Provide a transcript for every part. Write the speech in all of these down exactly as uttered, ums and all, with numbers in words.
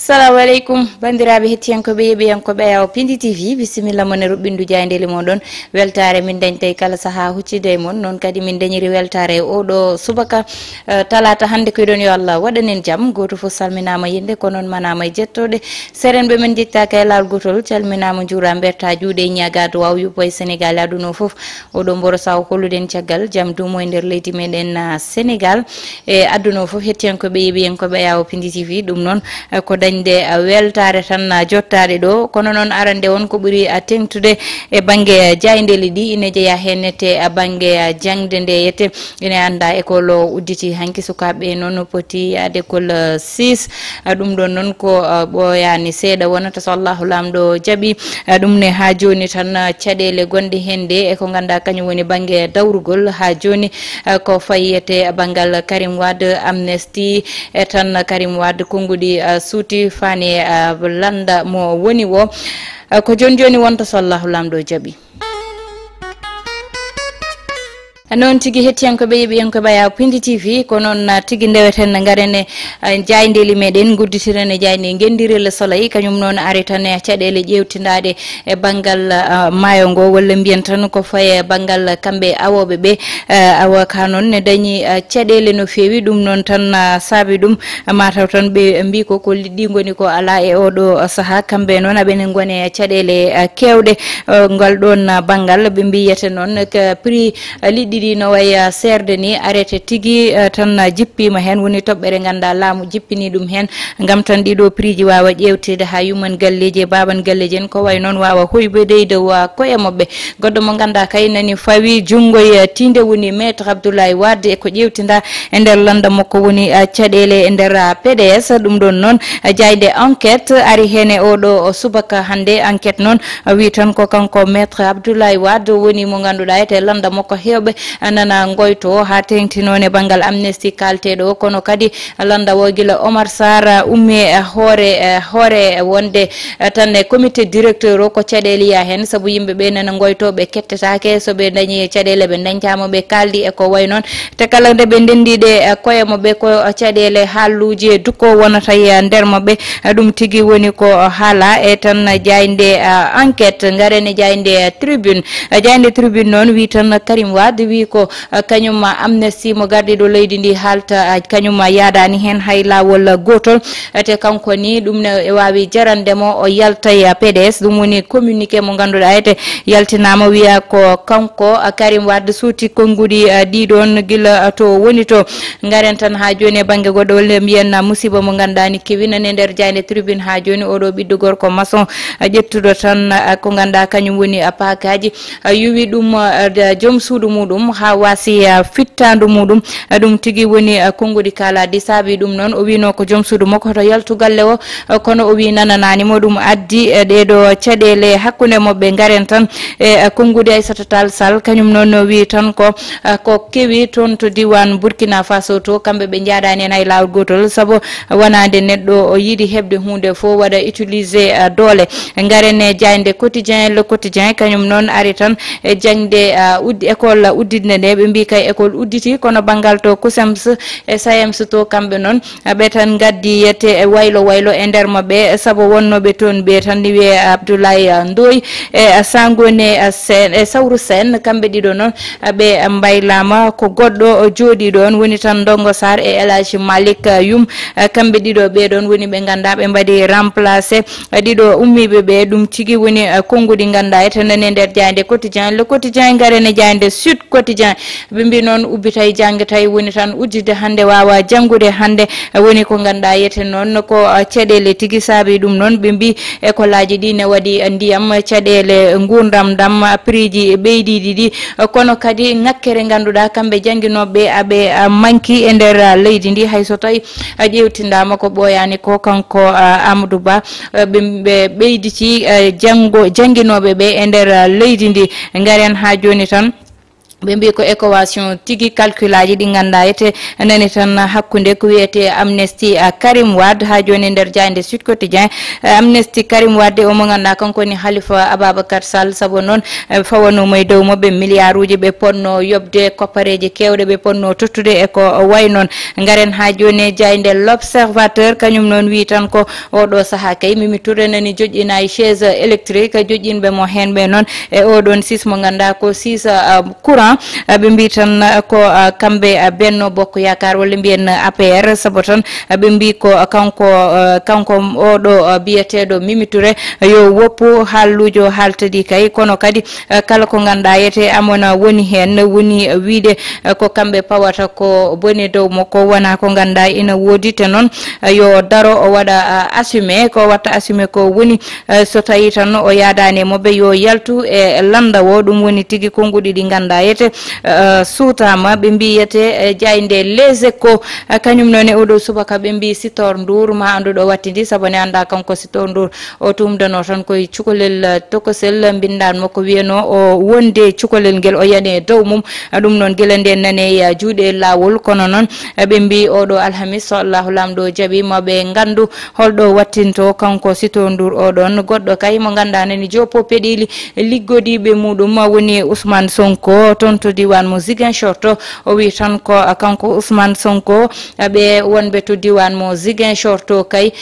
Assalamu aleykum, banndiraaɓe hettiyankooɓe, yeeɓiyankooɓe Ayaw Pindi T V, bisimilla mon e ruɓɓindu jaayndeeli mon ɗon. Weltaare min dañtay kala sahaa huccide e mon, noon kadi min dañiri weltaare e oɗo subaka, eh, talaata hannde. Ko yiɗon yo Allah waɗan en jam, gooto fof salminaama yinde, ko noon manaama e jettooɗe. Serenɓe men njettaaka e laawol gootol, calminaama, njuura, mberta juuɗe, ñaaga duwaaw yuppo e Senegaal e aduna o fof. Oɗo mboro saw holluɗen caggal jam duumo e nder leydi meɗen, ah, Senegaal. E aduna o fof hettiyankooɓe, yeeɓiyankooɓe Ayaw Pindi T V, ɗum noon, eh, ko dañde, ah, weltaare tan, ah, jottaade ɗo. Kono noon arande on ko ɓuri, ah, teŋtude e bannge, ah, jaayndeeli ɗi, ine jeyaa heen nete, ah, bannge, ah, jaŋde nde yete. Ine annda école o udditi hanki, sukaaɓe noon poti yaade école, ah, six. Ah, ɗum ɗon noon ko, ah, ɓooyaani seeɗa wonata so Allahu Laamɗo jaɓi. Ah, ɗum ne haa jooni tan, ah, caɗeele gonɗe heen ɗe e ko ngannduɗaa kañum woni bannge dawrugol haa jooni, ah, ko fayete banngal Karim Wade, amnesty e tan Karim Wade, konnguɗi, ah, suuti fani, ah, lannda mo woni o. Ah, ko jooni jooni wonta so Allahu Laamɗo jaɓi. Noon tigi hettiyankooɓe, yeeɓiyankooɓe Ayaw Pindi T V, ko noon, ah, tigi ndeweten, ngaren e, ah, jaayndeeli meɗen, ngudditiren e jaaynde Ngenndiire Le Soleil, kañum noon ari tan e caɗeele ƴeewtindaaɗe e banngal, ah, maayo ngo, walla mbiyen tan ko faye banngal kamɓe awooɓe ɓe. Ah, awa ka noon ne dañi, ah, caɗeele no feewi, ɗum noon tan, ah, saabi ɗum, ah, mataw tan ɓe mbii ko, ko liɗɗi ngoni ko alaa e oɗo sahaa, kamɓe noon aɓene ngone caɗeele, ah, keewɗe, ah, ngal ɗoon, ah, banngal, ɓe mbiyete noon ko prix, ah, liɗɗi ɗi no wayi, ah, seerde ni, arrêté tigi, ah, tan, ah, jippiima heen, woni toɓɓere ngannduɗaa laamu jippini ɗum heen, ngam tan ɗiɗo prix ji waawa ƴeewteede haa yumman galleeji e baaban galleeji en, ko wayi noon waawa hoyɓedeede wa koye maɓɓe. Goɗɗo mo ngannduɗaa kay nani fawi junngo e tiinde woni Maître Abdoulaye Wade e ko ƴeewtinda e nder lannda makko woni, ah, caɗeele e nder, ah, P D S. Ɗum ɗoon noon, ah, jaaynde Enquête ari heen e oɗo o subaka hannde. Enquête noon, ah, wi tan ko kanko Maître Abdoulaye Wade woni mo ngannduɗaa ete lannda makko heewɓe, ah, nana ngoyto haa teeŋti noon e banngal amnesty kaalteeɗo o, kono kadi lannda o gila Omar Sarr, ah, ummi, ah, hoore, ah, hoore wonde, ah, tan e comité directeur o ko caɗeele yiya heen, sabu yimɓe ɓe nana ngoyto ɓe kettetaake, so ɓe dañi caɗeele ɓe dañtaama ɓe kaaldi e ko wayi noon. Te kala nde ɓe ndenndi ɗe, eh, koye maɓɓe ko caɗeele haalluuji e dukko wonata e nder maɓɓe. Eh, ɗum tigi woni ko haala e tan jaaynde, eh, Enquête, ngaren e jaaynde, eh, Tribune. Eh, jaaynde Tribune noon wi tan Karim Wade wi ko, eh, kañum amnesty mo gardiiɗo leydi ndi haalta, eh, kañum yaadaani heen hay laawol gootol. Eh, te kanko ni ɗum ne e waawi jarande mo o yalta e P D S. Ɗum woni communiqué mo ngannduɗaa ete yaltinaama, wiya ko kanko, ah, Karim Wade suuti konnguɗi, ah, ɗiɗon gila, ah, to woni to. Ngaren tan haa jooni e bannge goɗɗo, walla mbiyen, ah, musiba mo ngannduɗaa ni kewi nani e nder jaaynde Tribune haa jooni. Oɗo ɓiɗɗo gorko maçon, ah, ƴettuɗo tan, ah, ko ngannduɗaa kañum woni, ah, paakaaji, ah, yuwi ɗum, ah, da-, joom suudu muɗum haa waasi, ah, fittaandu muɗum. Ah, ɗum tigi woni, ah, konnguɗi kaalaaɗi saabi ɗum noon. O wiino ko joom suudu makko hoto yaltu galle o, kono o wi nananaani mo. Ɗum addi, eh, ɗeeɗo caɗeele hakkunde maɓɓe. Ngaren tan e, eh, konnguɗi Aissata Tall Sall, kañum noon no wi tan ko, eh, ko kewi toon to diiwaan Burkina Faso to, kamɓe ɓe njaadaani heen hay laawol gootol, sabu wanaande neɗɗo o yiɗi heɓde huunde fof waɗa utilisé, eh, doole. Ngaren e jaaynde Quotidien, Le Quotidien, kañum noon ari tan e jaŋde, eh, uddi-, école udditde nde, ɓe mbii kay école udditi, kono banngal to CUSEMS e SAEMS to, kamɓe noon ɓe tan ngaddi yette e waylo waylo e nder maɓɓe, sabu wonnooɓe toon ɓe tan ne wiyee Abdoulaye Ndoye e Sangone Sène e Sawru Sène, kamɓe ɗiɗo noon ɓe mbaylaama. Ko goɗɗo jooɗii ɗoon woni tan Ndongo Sarr e El Hadji Malick Youm, kamɓe ɗiɗo ɓee ɗoon woni ɓe ngannduɗaa ɓe mbaɗi remplacé ɗiɗo ummiiɓe ɓe. Ɗum tigi woni konnguɗi ngannduɗaa ete nani e nder jaaynde Quotidien, Le Quotidien, ngaren e jaaynde Sud Quotidien. Ɓe mbii noon ubbitay janngitay woni tan udditde hannde waawa janngude hannde, woni ko ngannduɗaa yete noon ko, ah, caɗeele tigi saabi ɗum noon. Ɓe mbii école aji ɗi ne waɗi ndiyam, caɗeele nguurndam ndam, prix ji ɓeydiiɗi ɗi, kono kadi ŋakkere ngannduɗaa kamɓe jannginooɓe aɓe, ah, manki e nder, ah, leydi ndi, hay so tawi a ƴeewtindaama ko ɓooyaani ko kanko, ah, Amadou Ba, ah, ɓe, ɓe ɓeyditi, ah, janngo, jannginooɓe ɓe e nder, ah, leydi ndi. Ngaren haa jooni tan Ɓe mbi ko équation tigi, calculaji ɗi ngannduɗaa ete nani tan hakkunde ko wiyetee Amnesty, ah, Karim Wade. Haa jooni e nder jaaynde Sud Quotidien, eh, Amnesty Karim Wade, omo ngannduɗaa kanko woni Halifa Ababacar Sall, sabu noon, eh, fawanoomo e dow maɓɓe milliarduuji ɓe potnoo yoɓde, koppareeji keewɗe ɓe potnoo tottude e ko wayi noon. Ngaren haa jooni e jaaynde L'Observateur, kañum noon wii tan ko oɗo sahaa kay Mimi Touré nani joƴƴina e chaise électrique, joƴƴinɓe mo heen ɓe noon e oɗon six mo ngannduɗaa ko six, ah, courant. Ah, ɓe mbii tan, ah, ko, ah, kamɓe, ah, Benno Bokk Yaakaar walla mbiyen, ah, A P R, sabu tan, ah, ɓe mbii ko, ah, kanko, ah, kanko oɗo, ah, biyeteeɗo Mimi Touré, ah, yo woppu haalluujo haaltadi kay, kono kadi, ah, kala ko ngannduɗaa ete amona woni heen, woni, ah, wiide, ah, ko kamɓe pawata ko boni dow makko, wonaa ko ngannduɗaa ina woodi. Te noon, ah, yo daro o waɗa, ah, assumé, ko watta assumé ko woni, eh, so tawii tan o yaadaani e maɓɓe, yo yaltu e lannda o. Ɗum woni tigi konnguɗi ɗi ngannduɗaa ete, eh, suutaama. Ɓe mbii ete, eh, jaaynde Les Échos, eh, kañum noon e oɗo subaka ɓe mbii Sitor Ndour, ma anndu ɗo wattidi, sabu ne anndaa kanko Sitor Ndour o tumdanoo tan koye cukalel, eh, tokosel, mbinndan makko wiyanoo o wonde cukalel ngel o yani e dow mum. Eh, ɗum noon gila nde nane e, eh, juuɗe laawol, kono noon, eh, ɓe mbii oɗo alhamis so Allahu Laamɗo jaɓi ma ɓe nganndu holɗo wattinto kanko Sitor Ndour oɗon. Goɗɗo kay mo ngannduɗaa nani joppo peɗeeli liggodiiɓe muɗum woni Ousmane Sonko toon to diiwaan mo Ziguinchor to. O wii tan ko kanko Ousmane Sonko, ɓe wonɓe to diiwaan mo Ziguinchor to kay,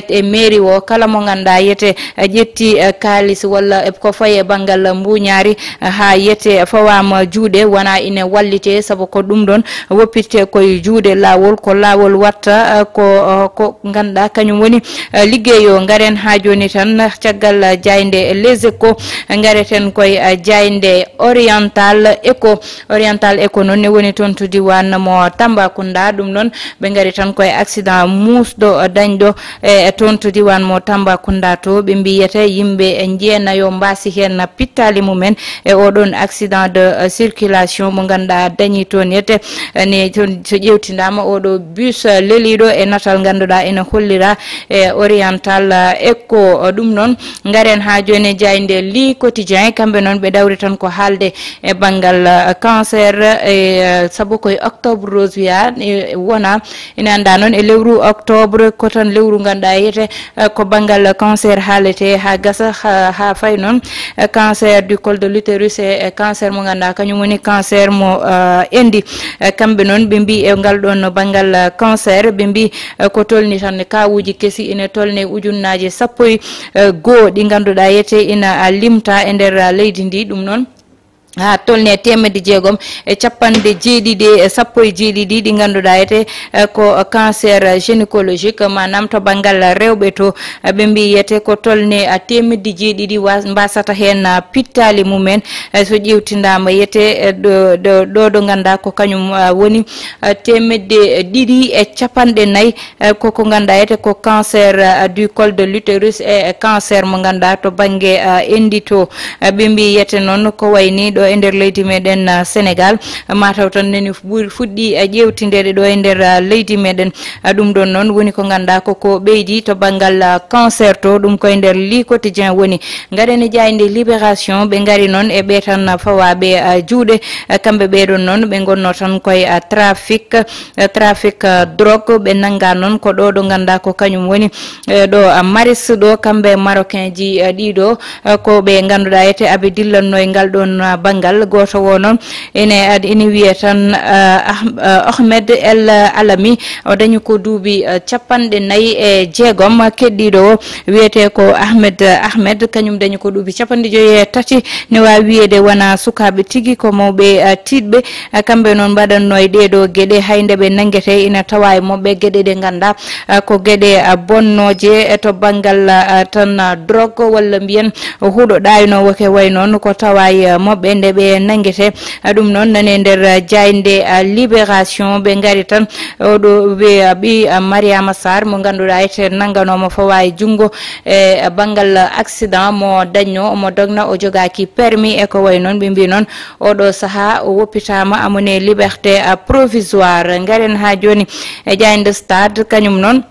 e mairie o, kala mo ngannduɗaa yete ƴetti kaalis walla ko fayi e banngal mbuuñaari, haa yete fawaama juuɗe, wona ine wallite, sabu ko ɗum ɗoon woppirte koye juuɗe laawol, ko laawol watta, eh, ko, eh, ko ngannduɗaa kañum woni, eh, liggey o. Ngaren haa jooni tan, caggal, eh, jaaynde Les Échos, ngareten koye, eh, jaaynde Oriental Echo. Oriental Echo noon ne woni toon to diiwaan mo Tambacounda. Ɗum noon ɓe ngari tan koye accident muusɗo, eh, dañɗo e toon to diiwaan mo Tambacounda to, ɓe mbiyete yimɓe jeenayo mbaasi heen pittaali mumen e oɗon accident de, eh, circulation mo ngannduɗaa dañi toon yete, eh, ne toon so ƴeewtindaama oɗo bus, eh, leliiɗo e natal ngannduɗaa ene hollira e Oriental, eh, Echo. Ɗum noon ngaren haa jooni e jaaynde Le Quotidien, kamɓe noon ɓe dawri tan ko haalde e banngal, eh, cancer, e, eh, sabu koye octobre rose wiya, eh, wona Ina anndaa noon e lewru octobre, ko tan lewru ngannduɗaa yete, eh, ko banngal cancer haalete haa gasa, haa, haa fay noon, eh, cancer du col de l'utérus e, e cancer mo ngannduɗaa kañum woni cancer mo, eh, enndi. Eh, kamɓe noon ɓe mbii e ngal ɗoon banngal, eh, cancer, ɓe mbii, eh, ko tolni tan kaawuuji kesi ina tolne ujunnaaje sappo e, eh, goo ɗi ngannduɗaa yete ina, ah, limta e nder, ah, leydi ndi. Ɗum noon haa tolni e teemedde jeegom e capanɗe jeeɗiɗi e sappo e jeeɗiɗi ɗi ngannduɗaa ete, eh, ko cancer gynécologique, maanaam to banngal rewɓe to, eh, ɓe mbii yete ko tolni a teemedde jeeɗiɗi wa-, mbasata heen, ah, pittaali mumen, eh, so ƴeewtindaama yete, eh, ɗo, ɗo, ɗo, ɗo ngannduɗaa ko kañum, ah, woni, ah, teemedde ɗiɗi e capanɗe nayi, eh, ko ko ngannduɗaa yete ko cancer, eh, du col de l'utérus e, e cancer mo ngannduɗaa to bannge, eh, enndi to. Eh, ɓe mbii yete noon ko wayi ni ɗo e nder leydi meɗen, eh, Sénégal, eh, mataw tan nani fu-, ɓuri fuɗɗi, eh, ƴeewtindeede ɗo e nder, eh, leydi meɗen. Eh, ɗum ɗoon noon woni ko ngannduɗaa ko ko ɓeydi to banngal, eh, cancer to, ɗum ko e nder Le Quotidien woni. Ngaren e jaaynde Libération, ɓe ngari noon e ɓe tan fawaaɓe, eh, juuɗe, eh, kamɓe ɓee ɗoon noon ɓe ngonnoo tan koye, eh, trafic, eh, trafic, eh, drogue, ɓe nannga noon ko ɗo ɗo ngannduɗaa ko kañum woni, eh, ɗo, ah, Maris ɗo, kamɓe Marocain ji, eh, ɗiɗo, eh, ko ɓe ngannduɗaa ete aɓe dillanno e ngal ɗoon, ah, banngal. Gooto o noon ene, ad-, ene wiyee tan, ah, Ah-, ah, Ahmed El Alami, o dañi ko duuɓi, eh, capanɗe nayi e jeegom. Keɗɗiiɗo o wiyetee ko Ahmed Ahmed, kañum dañi ko duuɓi capanɗe joyi e tati. Ne waawi wiyeede wonaa sukaaɓe tigi, ko mawɓe, eh, tiiɗɓe. Eh, kamɓe noon mbaɗatnoo e ɗee ɗoo geɗe, hay nde ɓe nanngete ina tawa e maɓɓe geɗe ɗe ngannduɗaa, eh, ko geɗe, eh, bonnooje, eh, to banngal, eh, tan, eh, drogue walla mbiyen huɗo ɗaaynoowo ke wayi noon ko tawa e, eh, maɓɓe nde ɓe nanngete. Eh, ɗum noon nani e nder, eh, jaaynde, eh, Libération ɓe ngari tan oɗo ɓe, eh, ɓii, eh, Mariama Sarr mo ngannduɗaa ete nannganooma fawa e junngo e, eh, banngal accident mo dañno omo dogna o jogaaki permis e ko wayi noon. Ɓe mbii noon oɗo sahaa o woppitaama amone liberté, ah, provisoire. Ngaren haa jooni e jaaynde Stade, kañum noon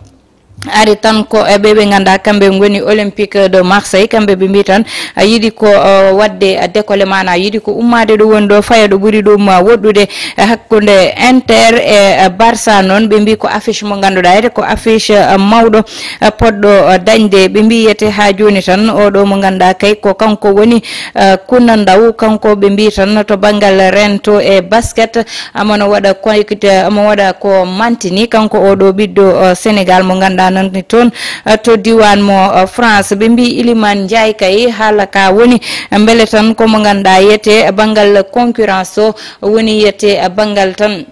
ari tan ko e ɓe ɓe ngannduɗaa kamɓe ngoni Olympique de Marseille. Kamɓe ɓe mbii tan a yiɗi ko uh, waɗde uh, décollé, maana yiɗi ko ummaade ɗo woni ɗo, faya ɗo ɓuri ɗum uh, woɗɗude uh, hakkunde Inter e uh, Barça. Noon ɓe mbii ko affiche mo ngannduɗaa ete ko affiche uh, mawɗo uh, poɗɗo uh, dañde. Ɓe mbii yete haa jooni tan oɗo mo ngannduɗaa kay ko kanko woni uh, kunna ndaw. Kanko ɓe mbii tan to banngal rento e basket, amono waɗa koykita omo waɗa ko mantini. Kanko oɗo ɓiɗɗo uh, Sénégal mo ngannduɗaa nan toon uh, to diwan mo uh, France. Ɓe mbii Iliman Ndiaye kay haala ka woni mbele tan komo ngannduɗaa yete banngal concurrence o woni yete banngal tan.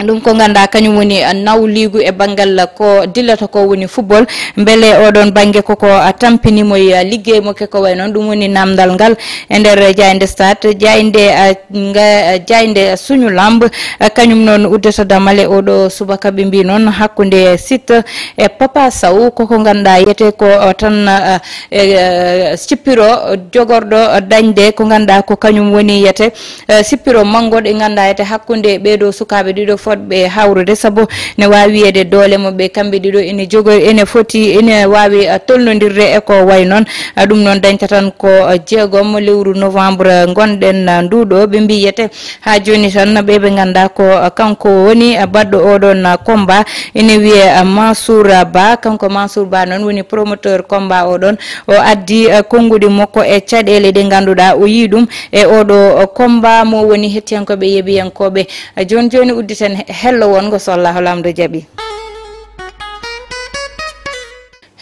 Ɗum ko ngannduɗaa kañum woni uh, nawliigu e banngal uh, ko dillata ko woni football. Mbele oɗon bannge koko uh, tampini mo uh, liggey mo ke ko way noon, ɗum woni namdal ngal e nder jaynde stade jaynde uh, nga jaynde suñu lamb. Uh, kañum noon uddata damale oɗo subaka ɓe mbii noon hakkunde site e papa saw koko ngannduɗaa yete ko uh, tan uh, e, uh, cippiro jogorɗo uh, dañde ko ngannduɗaa ko kañum woni yete uh, sippiro manngo ɗe ngannduɗaa yete hakkunde ɓeeɗo sukaaɓe ɗiɗo fotɓe hawrude sabu ne waawi wiyeede doole maɓɓe kamɓe ɗiɗo ene jogo ene foti ene waawi uh, tolnondirde e ko way noon. Uh, ɗum noon dañta tan ko uh, jeegom lewru novembre ngonɗen uh, nduɗo ɓe mbii yete haa jooni tan ɓe ɓe ngannduɗaa ko uh, kanko woni uh, baɗɗo oɗon uh, combat ene wiyee uh, Mansour Ba. Kanko Mansour Ba noon woni promoteur combat oɗon, o addi uh, konnguɗi makko e caɗeele ɗe ngannduɗaa o yii ɗum e oɗo uh, combat mo woni hettiyankooɓe yeɓiyankooɓe. Uh, jooni jooni udditen he- hello wonngo so Allahu Laamɗo jaɓi.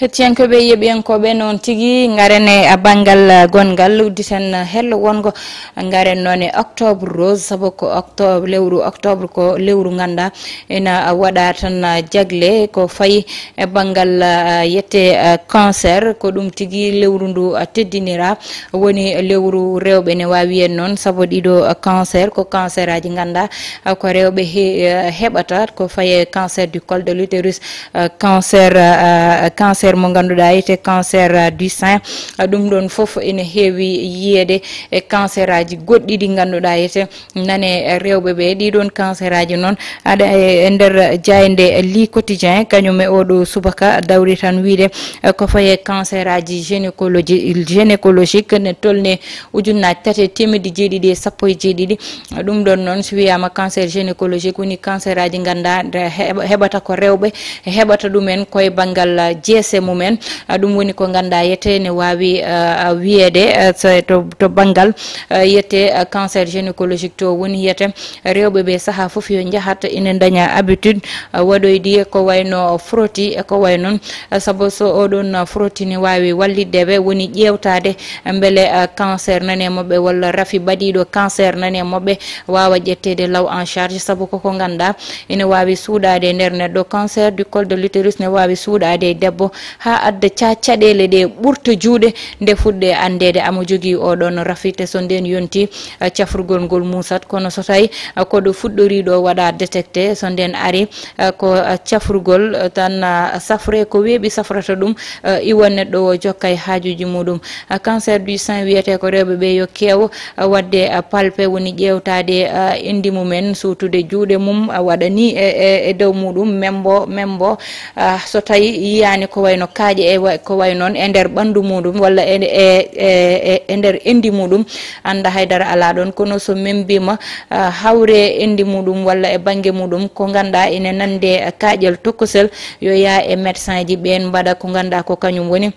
Hettiyankooɓe yeɓiyankooɓe noon tigi ngaren e banngal gonngal udditen hello wonngo. Ngaren noon e octobre rose sabu ko octobre lewru octobre ko lewru ngannduɗaa ena waɗa tan jagle ko fayi e banngal uh, yette uh, cancer. Ko ɗum tigi lewru ndu uh, teddinira woni lewru rewɓe ne waawi en noon sabu ɗiɗo uh, cancer ko cancer aji ngannduɗaa uh, ko rewɓe he- uh, heɓata ko faye cancer du col de l'utérus, uh, cancer uh, cancer mo ngannduɗaa wiyetee cancer uh, du sein. Uh, ɗum ɗoon fof ene heewi yiyeede e cancer aji goɗɗi ɗi ngannduɗaa wiyetee nane rewɓe ɓe. Ɗiɗon cancer aji noon aɗa e e nder jaynde li quotidien kañum e oɗo subaka dawri tan wiide uh, ko faye cancer aji gynécologie gynécologique ne tolne ujunnaaji tati e teemedde jeeɗiɗi e sappo e jeeɗiɗi. Ɗum ɗoon noon so wiyaama cancer gynécologique woni cancer aji ngannduɗaa heɓata ko rewɓe heɓata ɗumen koye banngal jeese mumen. Ɗum woni ko ngannduɗaa yete ne waawi wiyeede to banngal yete cancer gynécologique to woni yete rewɓe ɓe sahaa fof yo njahat ina ndaña habitude waɗoyde ko wayno frottis e ko way noon. Sabu so oɗon frottis ne waawi wallitde ɓe woni ƴeewtaade mbele cancer nani e maɓɓe walla rafi baɗiiɗo cancer nani e maɓɓe waawa ƴetteede law en charge sabu koko ngannduɗaa ina waawi suuɗaade e nder neɗɗo. Cancer du col de l'utérus ne waawi suuɗaade e debbo haa adda ca caɗeele ɗe ɓurta juuɗe nde fuɗɗe anndeede amo jogii oɗon rafi te so ndeen yonti cafrugol ngol muusat kono so tawi ko ɗo fuɗɗorii ɗo waɗa détecté so ndeen ari ko cafrugol tan safre ko weeɓi safrata ɗum iwa neɗɗo o jokka e haajuuji muɗum. Cancer du sein wiyetee ko rewɓe ɓe yo keew waɗde palpe woni ƴeewtaade indi mumen suutude juuɗe mum waɗa ni e dow muɗum membo membo so tawi yiyaani ko wayno kaaƴe e ko way noon e nder ɓanndu muɗum walla e e nder indi muɗum annda haydara alaa ɗoon kono so membiima hawre indi muɗum walla e bannge muɗum ko ngannduɗaa ina nande kaaƴel tokosel yo yaa e médecin ji ɓeen mbaɗa ko ngannduɗaa ko kañum woni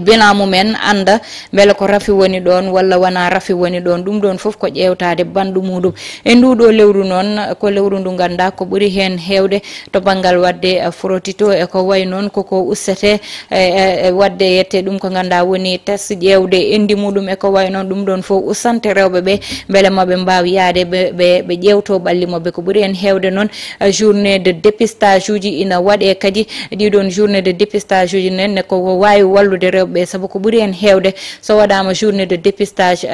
bilan mumen annda mbele ko rafi woni ɗoon walla wonaa rafi woni ɗoon. Ɗum ɗoon fof ko ƴeewtaade ɓanndu muɗum. E nduuɗo lewru noon ko lewru ndu ngannduɗaa ko ɓuri heen heewde to banngal waɗde frottis e ko way noon koko ussetee e waɗde yette ɗum ko ngannduɗaa woni test ƴeewde indi muɗum e ko way noon. Ɗum ɗoon fof ussante rewɓe ɓe mbele maɓe mbaaw yaade ɓe ɓe ƴeewto ɓalli maɓɓe ko ɓuri heen heewde noon journée de dépistage uji ina waɗee kadi. Ɗiɗon journée de dépistage uji nen ne ko waawi wallude de rewɓe ɓe, sabu ko ɓuri heen heewde, so waɗaama journée de dépistage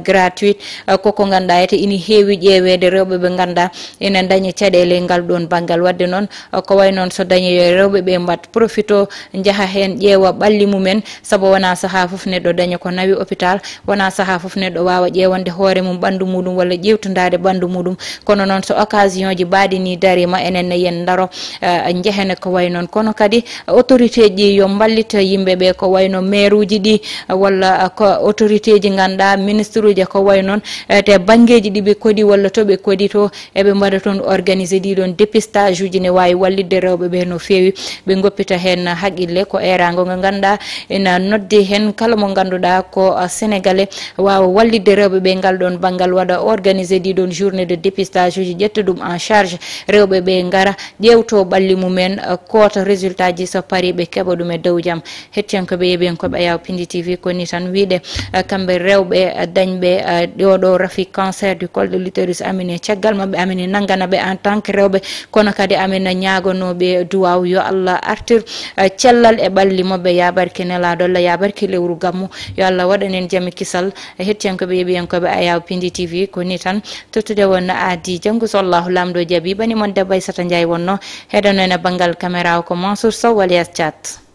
gratuite, koko ngannduɗaa ete ina heewi ƴeeweede rewɓe ɓe ngannduɗaa ina ndaña caɗeele e ngal ɗoon banngal. Waɗde noon, ko wayi noon so dañe yo rewɓe ɓe mbaɗ profito, njaha heen ƴeewa ɓalli mumen, sabu wonaa sahaa fof neɗɗo daña ko nawi hôpital, wonaa sahaa fof neɗɗo waawa ƴeewande hoore mum ɓanndu muɗum walla ƴeewtindaade ɓanndu muɗum. Kono noon so occasion ji mbaɗi nii dariima, enen ne yen ndaro, eh, njehen ko wayi noon. Kono kadi autorité ji yo mballit yimɓe ɓe ko wayi no maire uji ɗi, eh, walla, eh, ko autorité ji ngannduɗaa ministre uji ko wayi noon, eh, te banngeeji ɗi ɓe koɗi walla to ɓe koɗi to, eɓe mbaɗa toon organisé ɗiɗon dépistage uji ne waawi wallitde rewɓe ɓe no feewi, ɓe ngoppita heen haqqille. Ko eeraango ngo ngannduɗaa ina noddi heen kala mo ngannduɗaa ko, ah, Sénégalais waawa wallitde rewɓe ɓe ngal ɗoon banngal, waɗa organisé ɗiɗon journée de dépistage uji, ƴetta ɗum en charge, rewɓe ɓe ngara ƴeewto ɓalli mumen, ah, koota résultat ji, so parii ɓe keɓa ɗum e dow jam. Hettiyankooɓe, yeeɓiyankooɓe Ayaw Pindi T V, ko ni tan wiyde, eh, kamɓe rewɓe, eh, dañɓe, eh, ɗo ɗo rafi cancer du col de l'utérus, amin e caggal maɓɓe, amin e nanngana ɓe en tant que rewɓe, kono kadi amin ñaaganooɓe duwaaw yo Allah artir, eh, cellal e ɓalli maɓɓe, yaa barke Nelaaɗo Allah, yaa barke lewru Gammu, yo Allah waɗan en jam e kisal. Eh, hettiyankooɓe, yeeɓiyankooɓe Ayaw Pindi T V, ko ni tan tottude wonno aadi. Janngo so Allahu Laamɗo jaɓi, ɓani mon debbo Aissata Ndiaye wonno, heɗano en e banngal caméra o ko Mansour Sow alias Thiat.